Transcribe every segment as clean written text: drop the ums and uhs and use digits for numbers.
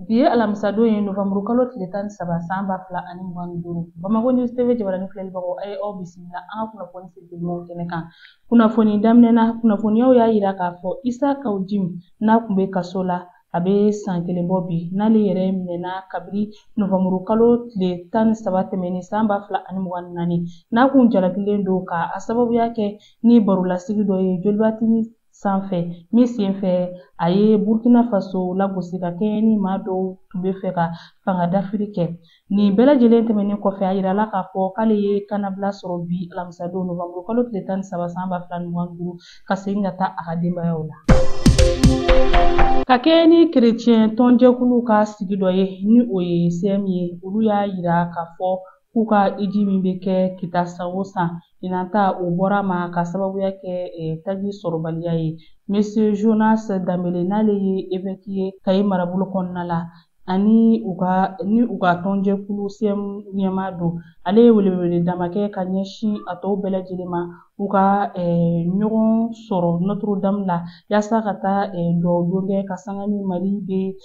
Bi ye alamisadon ye, novanburu kalo tile 13, san 2025. Bamako News TV jabarani filɛlibagaw, a ye aw bisimila an ka kunnafoni sirikilimaw kɛnɛ kan. Kunnafoni daminɛ na, kunnafoniyaw y'a yira k'a fɔ Isa Kaw Jim n'a tun bɛ kaso la, a bɛ san kelen bɔ bi, n'ale yɛrɛ minɛna kabiri novanburu kalo tile 13 tɛmɛnen, san 2024, n'a kun jalakilen don ka a sababuya kɛ ni barolasigi dɔ ye Joliba TV sanfɛ, min senfɛ a ye Burkina Faso lagosi ka kɛɲɛ ni maa dɔw tun bɛ fɛ ka fanga dafiri kɛ. Nin bɛɛ lajɛlen tɛmɛnen kɔfɛ, a yirala k'a fɔ k'ale ye kannabila sɔrɔ bi alamisadon, novanburu kalo tile 13, san 2025, ka segin ka taa a ka denbayaw la. Ka kɛɲɛ ni kerecɛn tɔnjɛkuluw ka sigi dɔ ye, ni o ye CM ye, olu y'a yira k'a fɔ k'u ka hiji min bɛ kɛ Kita san o san, ɲinan ta o bɔra ma ka sababuya kɛ taji sɔrɔbaliya ye. Monsieur Jonas Danbele, n'ale ye évêque ye Kayi marabolo kɔnɔna la, ani u ka tɔnjɛkulu CM ɲɛmaa don, ale ye welewele dama kɛ ka ɲɛsin a tɔw bɛɛ lajɛlen ma, u ka ɲɔgɔn sɔrɔ Notre Dame la, yaasa ka taa dugawu don kɛ ka sanga ni Mali bɛ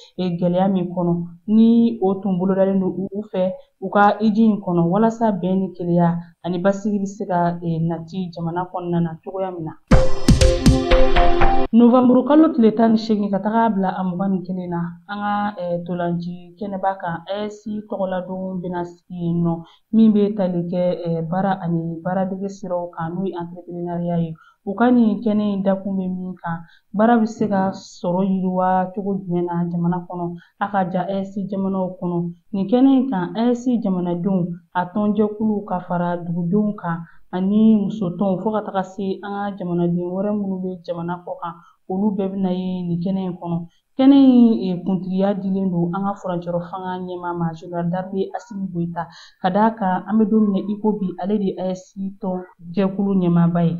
gɛlɛya min kɔnɔ, ni o tun bolodalen don u fɛ u ka hiji in kɔnɔ, walasa bɛn ni kelenya ani basigi bɛ se ka nati jamana kɔnɔna na cogoya min na. Novanburu kalo tile 18 ka taga bila a 21 na, an ka tolanci kɛnɛba kan, AES tɔgɔladon bɛna sigi yen nɔ, min bɛ tali kɛ baara ani baaradege siraw kan, n'o ye entrepreneuriat ye. U ka nin kɛnɛ in dakun bɛ min kan, baara bɛ se ka sɔrɔ yiriwa cogo jumɛn na jamana kɔnɔ, a ka ja AES jamanaw kɔnɔ. Nin kɛnɛ in kan, AES jamanadenw, a tɔnjɛkuluw ka fara dugudenw kan ani musotɔnw, fo ka taga se an ka jamanaden wɛrɛ minnu bɛ jamana kɔ kan, olu bɛɛ bɛna ye nin kɛnɛ in kɔnɔ. Kɛnɛ in kuntigiya dilen don an ka furancɛrɔ fanga ɲɛmaa ma, général d'armée Asimi Goyita, ka d'a kan an bɛ don min na i ko bi, ale de ye AES tɔn jɛkulu ɲɛmaaba ye.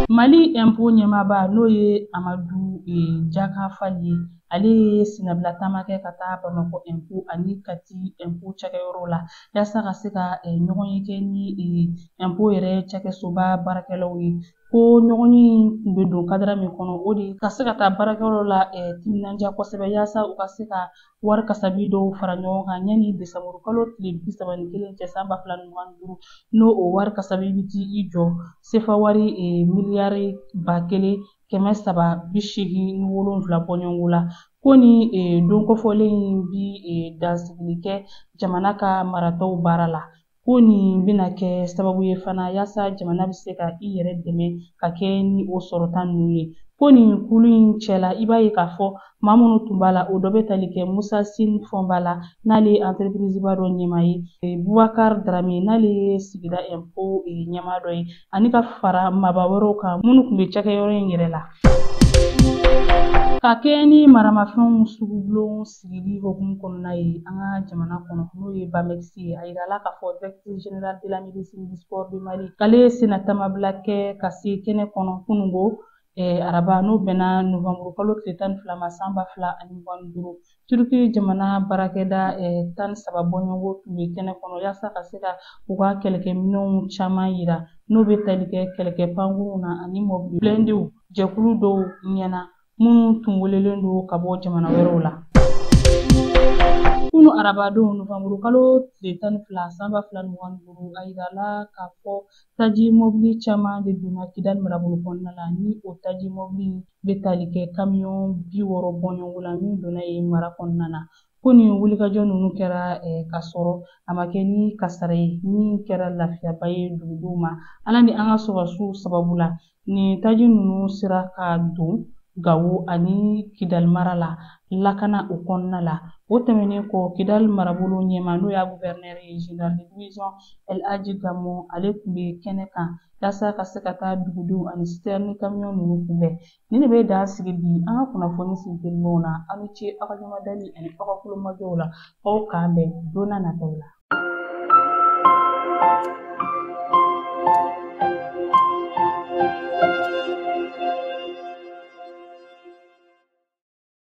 Mali impôt ɲɛmaaba, n'o ye Amadu Jaka Fali ye, ale ye senabila taama kɛ ka taa Bamakɔ impôt ani Kati impôt cakɛyɔrɔ la, yaasa ka se ka ɲɔgɔn ye kɛ ni impôt yɛrɛ cakɛsoba baarakɛlaw ye. Ko ɲɔgɔn ye in tun bɛ don cadre min kɔnɔ, o de ka se ka taa baarakɛyɔrɔ la timinandiya kosɛbɛ, yaasa u ka se ka wari kasabi dɔw fara ɲɔgɔn kan yanni desanburu kalo tile 31 cɛ, san 2025, n'o o wari kasabi bɛ t'i jɔ sefa wari miliyari 1387 bɔɲɔgɔnko la. Ko ni don kofɔlen in bi dansigili kɛ jamana ka marataw baara la, ko nin bɛna kɛ sababu ye fana yaasa jamana bɛ se ka i yɛrɛ dɛmɛ ka kɛ ni o sɔrɔta ninnu ye. Ko nin kulu in cɛla, i b'a ye k'a fɔ maa minnu tun b'a la, o dɔ bɛ tali kɛ Musa Sin Fɔnba la, n'ale ye entreprise ba dɔ ɲɛmaa ye, Bubakar Darame, n'ale ye sigida impôt ɲɛmaa dɔ ye, ani ka fara maaba wɛrɛw kan minnu tun bɛ cakɛyɔrɔ in yɛrɛ la. Ka kɛɲɛ ni maramafɛnw sugubulon sigili hukumu kɔnɔna ye an ka jamana kɔnɔ, n'o ye BAMEX ye, a yirala k'a fɔ directrice générale de la médecine du sport du Mali, k'ale ye senna taamabila kɛ ka se kɛnɛ kɔnɔ kunungo araba, n'o bɛnna novanburu kalo tile 12 ma, san 2025. Turuki jamana baarakɛda 13 bɔɲɔgɔnko tun bɛ kɛnɛ kɔnɔ, yaasa ka se ka u ka kɛlɛkɛminɛnw caman yira, n'o bɛ tali kɛ kɛlɛkɛ pankurunw na ani mɔbili blindéw, jɛkulu dɔw ɲɛna minnu tun welelen don ka bɔ jamana wɛrɛw la. Kunu arabadon, novanburu kalo tile 12, san 2025, a yirala k'a fɔ taji mɔbili caman de donna Kidali marabolo kɔnɔna la, ni o taji mɔbili bɛ tali kɛ kamiyɔn 60 bɔɲɔgɔnko la min donna yen mara kɔnɔna na. Ko nin wulikajɔ ninnu kɛra ka sɔrɔ a ma kɛ ni kasara ye, min kɛra lafiyaba ye dugudenw ma. Ala ni an ka sɔrɔdasiw sababu la, nin taji ninnu sera ka don Gawo ani Kidali mara la lakana o kɔnɔna la. O tɛmɛnen kɔ, Kidali marabolo ɲɛmaa, n'o y'a gouverneur ye, général de division El Hadji Gamo, ale tun bɛ kɛnɛ kan yaasa ka se ka taa dugudenw ani citerne camion ninnu kunbɛn. Nin de bɛ dan sigi bi an ka kunnafoni sintelimanw na. Aw ni ce aw ka ɲɛmadali ani aw ka kulomajɔw la. Aw k'an bɛn don n'a nataw la.